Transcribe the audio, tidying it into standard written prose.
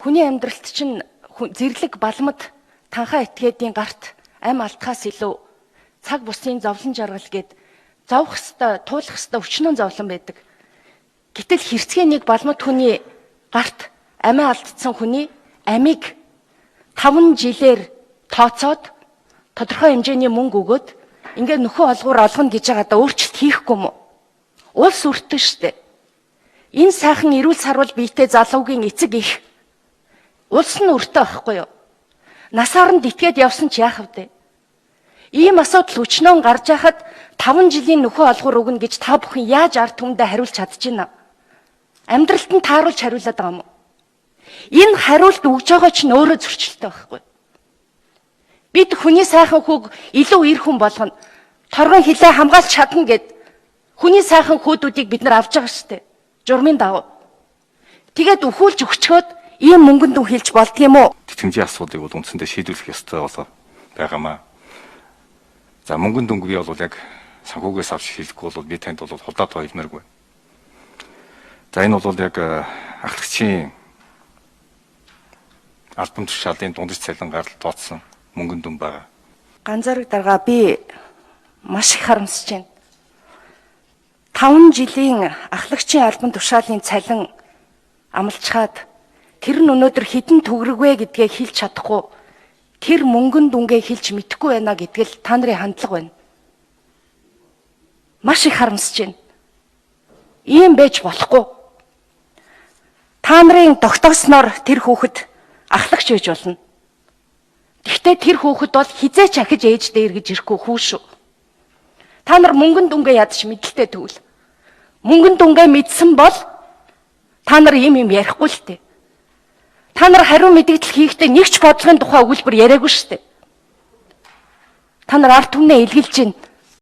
Хүний амьдралд чинь зэрлэг балмад танхаа этгээдийн гарт ам алдахаас илүү цаг бусын зовлон жаргал гээд зовх хэвээр туулах хэвээр өчнөн зовлон байдаг. Гэтэл хэрцгий нэг балмад хүний гарт амиа алдсан хүний амийг 5 жилээр тооцоод тодорхой хэмжээний мөнгө өгөөд ингээ нөхөн олгуур олгоно гэж байгаадаа өөрчлөлт хийхгүй юм уу? Улс өртөн штэ. Энэ сайхан эрүүл сарвал биетэй залуугийн эцэг их улс нь өртөө байхгүй юу? Насаар нь дитгээд явсан ч яах вэ? Ийм асуудал өчнөөн гарч яхад 5 жилийн нөхөн олгуур өгнө гэж та бүхэн яаж ард түмэндээ хариулж чадчихна? Амьдралд нь тааруулж хариулаад байгаа юм уу? Энэ хариулт өгж байгаа чинь өөрөө зөрчилтэй байхгүй. Бид хүний сайхан хүүг илүү эр хүн болгоно. Торгон хилээ хамгаалж чадна гэд хүний сайхан хүүдүүдийг бид нар авч байгаа шүү дээ. Журмын дагуу. Тэгээд өхүүлж өгчөөд ийм мөнгөн дүн хилж болдго юм уу? Тэтгэмжийн асуудлыг бол үндсэндээ шийдвэрлэх ёстой болоо байгаамаа. За мөнгөн дүнг би бол яг санхүүгээс авч хэлэхгүй бол би танд бол худаа тоо хэлмээргүй. За энэ бол яг ахлагчийн албан тушаалын дундаж цалин гарал тооцсон мөнгөн дүн байгаа. Ганцаараг дарга би маш их харамсаж байна. 5 жилийн ахлагчийн албан тушаалын цалин амлчхаад тэр нь өнөөдөр хэдэн төгрөг вэ гэдгээ хэлж чадахгүй тэр мөнгөн дүнгээ хэлж мэдэхгүй байна гэдг л та нарын хандлага байна. Маш их харамсаж байна. Ийм байж болохгүй. Та нарын тогтоосноор тэр хүүхэд ахлагч байж болно. Гэхдээ тэр хүүхэд бол хизээч ахиж ээж дээр гэж ирэхгүй хүү шүү. Та нар мөнгөн дүнгээ ядч мэдлэлтэй тэгвэл. Мөнгөн дүнгээ мэдсэн бол та нар ийм юм ярихгүй л дээ. Та нар хариу мэдэгдэл хийхдээ нэг ч бодлогын тухай өгүүлбэр яриаггүй шүү дээ. Та нар ард түмнээ илгэлж байна.